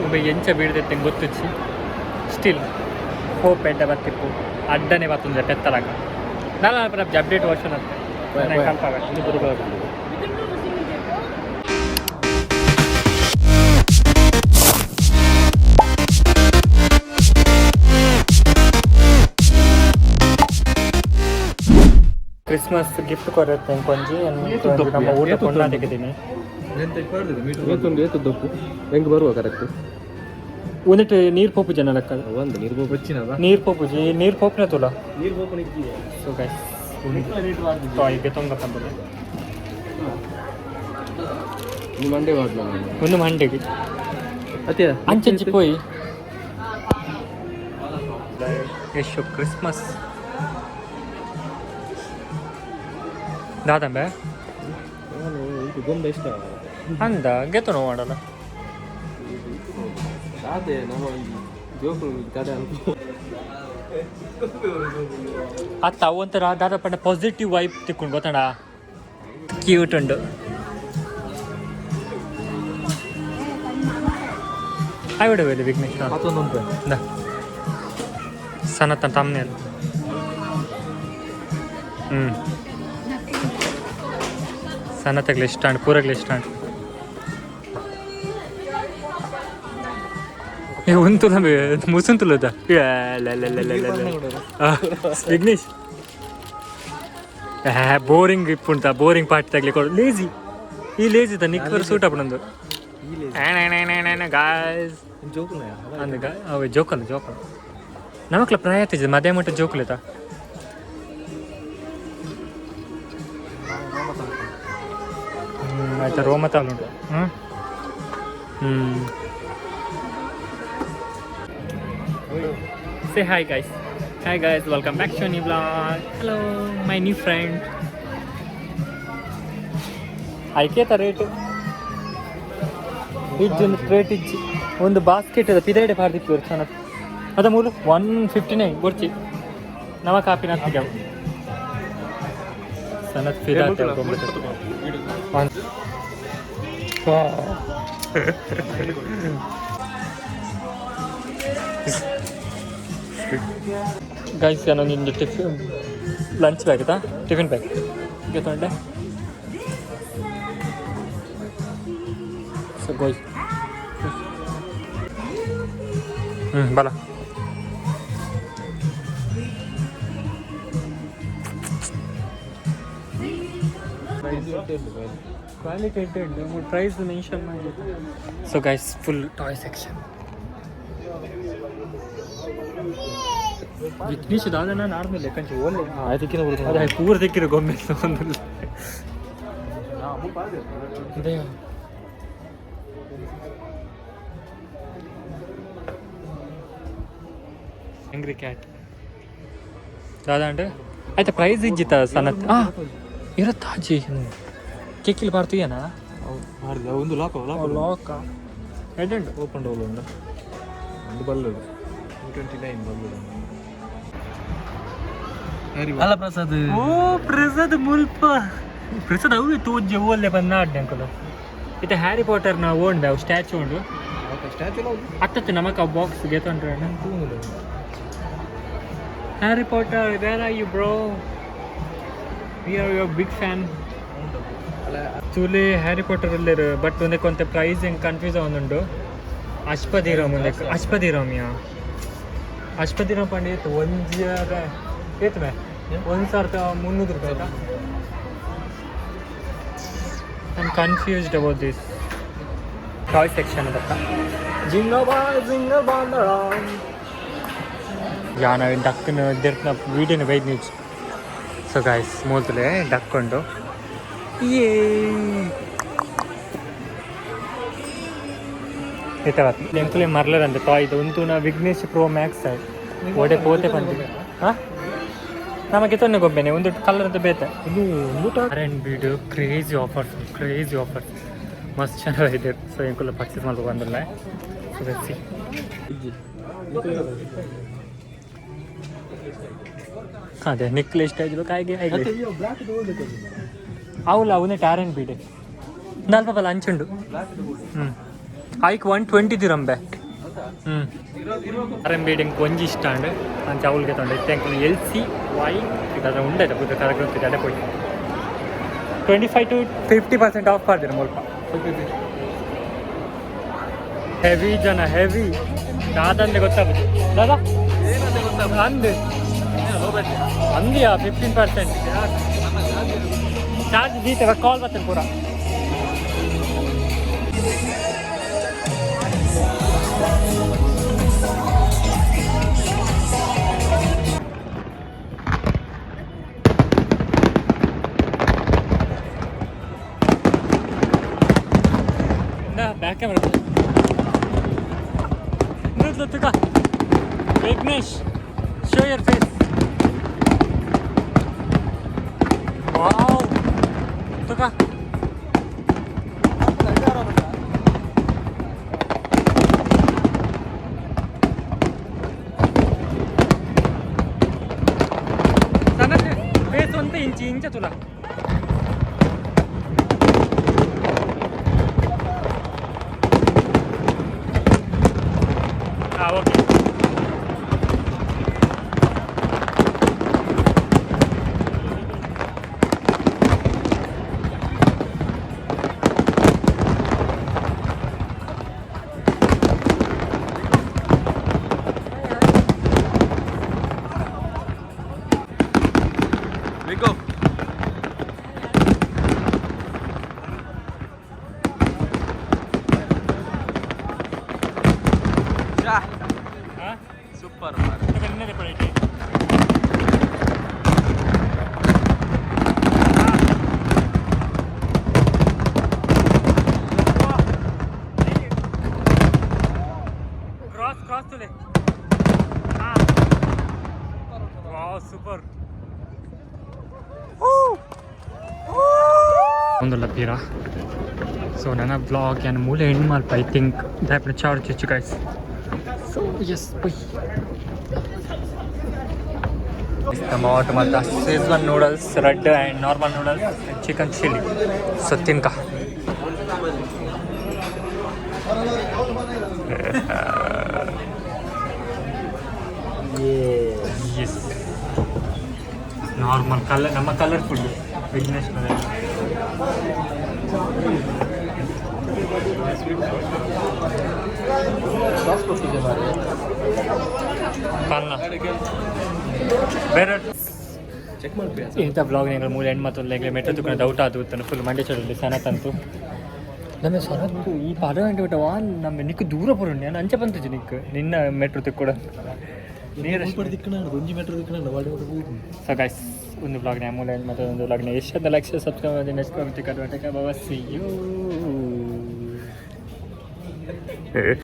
ಉಂಬೆ ಎಂಚ ಬೀಡ್ದೆತ್ತೆ ಗೊತ್ತುಚ್ಚಿ still hope ಎಡ್ಡ ಬತ್ತಿಪ್ಪು ಅಡ್ಡನೆ ಬತ್ತುಂದೆ ಪೆತ್ತಲಾಗ ನಾನು update version ಅತ್ತೆ ಕಲ್ಪಾಗ. ಕ್ರಿಸ್ಮಸ್ ಗಿಫ್ಟ್ ಕೊರತ್ತೆ ಕೊಂಜಿ ನಮ್ಮ ಊಟ ಕೊಂಡಾಟಿದ್ದೀನಿ. ಏತುಂಡು ಏತು ದೊಪ್ಪು ಹೆಂಗ್ ಬರುವ ಕರೆಕ್ಟ್? ಒಂದಿಟ್ಟು ನೀರು ಪೋಪು ಜನ ಲೆಕ್ಕ. ಒಂದು ನೀರು వచ్చిನದ? ನೀರು ಪೋಪುಜಿ, ನೀರು ಪೋಪಿನ ತುಲ. ನೀರು ಪೋಪು. ಸೊ ಗೈಸ್, ಟಾಯ್ ಗೆತೊಂಗ ಪಂಪುಲೆ. ನಿಮ್ಮ ಮಂಡೆ ವಾಡ್ಲ. ಒಂದು ಮಂಡೆಗೆ. ಅತ್ಯ. ಅಂಚಂಚಿ ಪೋಯಿ. ಎಷ್ಟು ಕ್ರಿಸ್ಮಸ್ ದಾದಂಬೆ. ನಾನು ಇದು ಗೊಂಬೆ ಇಷ್ಟ. ಅಂದ ಗೆತೊನ ಮಾಡಲ್ಲ. ಅದೇ ನಮ್ಮ ಜೋಕು ಕಡೆ ಅನ್ಕೋ. ಅತ್ತ ಅವಂತರ ದಾದ ಪಂಡ ಪಾಸಿಟಿವ್ ವೈಬ್ ತಿಕ್ಕೊಂಡು ಗೊತ್ತಣ. ಕ್ಯೂಟ್ ಉಂಡು. ಆಯ್ಬಿಡು ವಿಘ್ನೇಶ್. ಮತ್ತೊಂದು ಉಂಟು. Da. ಸನತನ thumbnail. ಹ್ಞೂ ಸನತಗ್ಲಿ ಇಷ್ಟ ಅಂಡ್ ಪೂರಗ್ಲಿ ಇಷ್ಟ ಅಂಡ್ ಏ ಉಂತು ಮುಸುಂತುಲದ ವಿಘ್ನೇಶ್. ಬೋರಿಂಗ್ ಇಪ್ಪುಂಟ ಬೋರಿಂಗ್ ಪಾರ್ಟಿ ತಗ್ಲಿ ಕೊಡು. ಲೇಜಿ ಈ ಲೇಜಿ ತ ನಿಕ್ಕರ್ ಸೂಟ್ ಅಪ್ಪಣಂದು ಗಾಯ್ಸ್. ಜೋಕುನ. ಅಂದ್ ಅವೆ ಜೋಕಲ್ ಜೋಕಲ್ ನಮಕ್ಲ ಪ್ರಾಯ ಆತಿಜ ಮಧ್ಯ ಮಟ್ಟ ಜೋಕುಲಿತ. ಹ್ಮ್ ಆಯ್ತಾ ರೋಮ ತಾಲುಂಟು. ಹ್ಞೂ ಹ್ಞೂ Say hi, guys. Hi guys, welcome back to a new vlog. Hello, my new friend. ಐಕೇತ rate ಇಜ್ಜಿ ಒಂದು ರೇಟ್ ಇಜ್ಜಿ ಒಂದು ಬಾಸ್ಕೆಟ್ ಅದ ಪಿದೈಡೆ ಪಾರ್ದಿಪ್ಪು ಸಣ್ಣ ಅದ ಮೂಲು 159 ಬೊರ್ಚಿ ನವ ಕಾಪಿನ ಹತ್ತಿಗೆ ಸನತ್ ಫಿದಾ. ಗೈಸ್, ನಾನು ಟಿಫಿನ್ ಲಂಚ್ ಬ್ಯಾಗ್ ಆಯ್ತಾ ಟಿಫಿನ್ ಬ್ಯಾಗ್ ಗೊತ್ತುಂಟೆ. ಸೊ ಗೋಯ್ ಹ್ಞೂ ಬಲ. ಕ್ವಾಲಿಟಿ ಉಂಟು, ಪ್ರೈಸ್ ಮೆನ್ಷನ್ ಮಾಡಿ. So guys, full toy section. Vignesh ದಾದನ ನಾರ್ಮಲ್ ಕಂಚಿ ಓಲೆ. ಅದಕ್ಕಿಂತ. ಅದೇ ಪೂರ ದಿಕ್ಕಿರು ಗೊಂಬೆ ಒಂದು ಅದೇ. ಆಂಗ್ರಿ ಕ್ಯಾಟ್ ದಾದಾ ಅಂಡ್ ಆಯ್ತಾ ಪ್ರೈಸ್ ಇಜ್ಜಿತ ಸನತ್ ಆ ಇರತ್ತಾಜಿ ಕೇಕಿಲ್ ಬಾರ್ತೀಯನಾ? ಒಂದು ಲಾಕ್ ಲಾಕ್. ಲಾಕ್ ಹೆಡ್ ಉಂಟು. ಓಪನ್ ಡೌಲ್ ಉಂಡು ಒಂದು ಬಲ್ಲುಡು 29 ಬಲ್ಲುಡು. ಅಲ್ಲ ಪ್ರಸಾದ್. ಓ ಪ್ರಸಾದ್ ಮುಲ್ಪ ಪ್ರಸಾದ್ ಅವು ತೋಜೆ ಓಲ್ಲೆ ಬಂದ ಅಡ್ಡೆ ಅಂಕಲು. ಇತ್ತೆ ಹ್ಯಾರಿ ಪಾಟರ್ ನ ಓಂಡ ಅವು ಸ್ಟ್ಯಾಚು ಉಂಡು. ಸ್ಟ್ಯಾಚು. ಅತ್ತತ್ತು ನಮಕ್ ಆ box ಗೆತೊಂಡ್ರೆ. Harry Potter, where are you, bro? We are your big fan. Actually Harry Potter ಉಲ್ಲೇರು but ಒಂದಕ್ಕೆ ಪ್ರೈಸ್ ಹೆಂಗೆ ಕನ್ಫ್ಯೂಸ್ ಆವೊಂದುಂಡು. ಅಶ್ಪದಿರಾಮ್ ಒಂದಕ್ಕೆ ಅಶ್ಪದಿರಾಮಿಯಾ ಅಶ್ಪದಿರಾಮ್ ಪಂಡ ಏತು ಒಂಜಿ ಏತು ಮೇ 1300 ರೂಪಾಯಿ ಆಯ್ತಾ. I am confused about this toy section ಅದಕ್ಕ. ಜಿಂಗಬಾ ಜಿಂಗಬಾ. ಯಾನ ಡಕ್ಕನ ದೆರ್ಪನ ವೀಡಿಯೋನ ಬೈದ್ ನ್ಯೂಸ್. ಸೊ ಗಾಯ್ಸ್, ಮೂಲ್ತಲೆ ಡಕ್ ಉಂಡು. ಏ ಎಂಕುಲೆ ಮರ್ಲರಂತೆ ಟಾಯ್ ಉಂತುನ ವಿಘ್ನೇಶ್ ಪ್ರೋ ಮ್ಯಾಕ್ಸ್ ಒಡೆ ಪೋತೆ ಪಂಡಿ. ಹಾಂ ನಮಗೆ ತೊನ್ನೆ ಗೊಬ್ಬೆನೆ ಒಂದು ಕಲರ್ ಅಂತ ಬೇತೆ. ಆರ್ ಎನ್ ಬಿಡು ಕ್ರೇಜಿ ಆಫರ್ಸ್, ಕ್ರೇಜಿ ಆಫರ್ಸ್ ಮಸ್ತ್ ಚೆನ್ನಾಗಿದೆ. ಸೊ ಎಂಕುಲ ಪರ್ಚೇಸ್ ಮಾಡ್ಬೇಕು ಬಂದಿಲ್ಲ. ಸೊ ಸಿ ಅದೇ ನಿಕ್ಲೆ ಇಷ್ಟ ಆಯ್ತು ಹಾಗೆ ಹಾಗೆ ಅವಲ್ಲ ಅವನೇ ಟ್ಯಾರೆಂಟ್ ಬೀಡೆ ನಲ್ಪ ಬಲ ಅಂಚುಂಡು. ಹ್ಞೂ ಐಕ್ 120 ದಿರಂಬೆ. ಅರಂಬೇಡಿ ಒಂಜಿ ಇಷ್ಟ ಅಂಡ್ ಅಂಚ ಅವಳಿಗೆ ತೊಂಡೆ ಇತ್ತೆ ಅಂಕುಲು ಎಲ್ ಸಿ ವೈ ಇದರ ಉಂಡೈತೆ ಬುದ್ಧ ಕರಗ್ರಂತ ಅಡೆ ಪೋಯಿ 25 to 50% off ಪಾಡ್ದಿರ ಮುಲ್ಪ. ಹೆವಿ ಜನ, ಹೆವಿ. ದಾದಂದೆ ಗೊತ್ತಾಗುದು ದಾದಾ ಅಂದ್ ಅಂದ್ಯಾ. 15% ಚಾರ್ಜ್ ದೀತೆ ಕಾಲ್ ಬರ್ತೇನೆ ಪೂರ. Back camera. Vignesh, show your face. Wow, ತುಕ. ಸಣ್ಣ ಫೇಸ್ ಒಂತ ಇಂಚಿ ಇಂಚ ತುಲ. ಹಾಂ, ಓಕೆ. We go. ಹಾಂ. ಸೂಪರ್. ನಿನ್ನದೇ ಕೊಡೈತಿ. Cross cross ತುಲೆ. ಹಾಂ, ವಾವ್, ಸೂಪರ್. ಒಂದು ಲಬ್ಬೀರ. ಸೊ ನನ್ನ ಬ್ಲಾಗ್ ಏನು ಮೂಲೆ ಎಂಡ್ ಮಲ್ಪ. I think ದಾಪನ ಚಾರ್ಜ್ ಹೆಚ್ಚು ಗೈಸ್. ಸೊ ಎಸ್, ಬೈ. ನಮ್ಮ ಆರ್ಡರ್ ಮಾಡ್ತಾ Schezwan noodles, red and normal noodles, chicken chilli. So ತಿನ್ಕ. S, normal colour, ನಮ್ಮ ಕಲರ್ಫುಲ್ ವಿಘ್ನೇಶ್. ಸಾಸ್ ಕೊಟ್ಟಿದ್ದೆ ಮಾರೆ. ಕನ್ನ ಬೇರೆ. ಚೆಕ್ ಮಾಡ್ತೀಯ? ಇಂಥ ಬ್ಲಾಗ್ ನೀವು ಮೂಲೆ ಹೆಣ್ಣು ಮತ್ತು ಮೆಟ್ರೋ ತುಕ್ಕ ಡೌಟ್ ಆದು ಫುಲ್ ಮಂಡ್ಯ ಚೋಡಲ್ಲಿ ಸನತ್ ಅಂತು. ನಮ್ಮ ಸನತ್ತು ಈ ಪದ ಗಂಟೆ ಬಿಟ್ಟ ವಾನ್ ನಮ್ಮ ನಿಕ್ಕು ದೂರ ಬರೋಣ. ನಾನು ಅಂಚೆ ಬಂತಿದ್ದೆ ನಿಕ್ಕು ನಿನ್ನ ಮೆಟ್ರೋ ತಿಕ್ಕೊಡ ನೀರು. ದಿಕ್ಕಣ ಒಂಜಿ ಮೀಟರ್ ದಿಕ್ಕಣ. ಸೊ ಗೈಸ್, ಒಂದು ಬ್ಲಾಗ್ನ ಮೂಲೆ ಮತ್ತು ಒಂದು ಬ್ಲಾಗ್ನ ಎಷ್ಟು ಲಕ್ಷ ಸಬ್ಸ್ಕ್ರೈಬ್ ಮಾಡಿ. ನೆಕ್ಸ್ಟ್ ಬ್ಲಾಗ್ ತಿಕ್ಕ ಬಾಬಾ, ಸಿ you.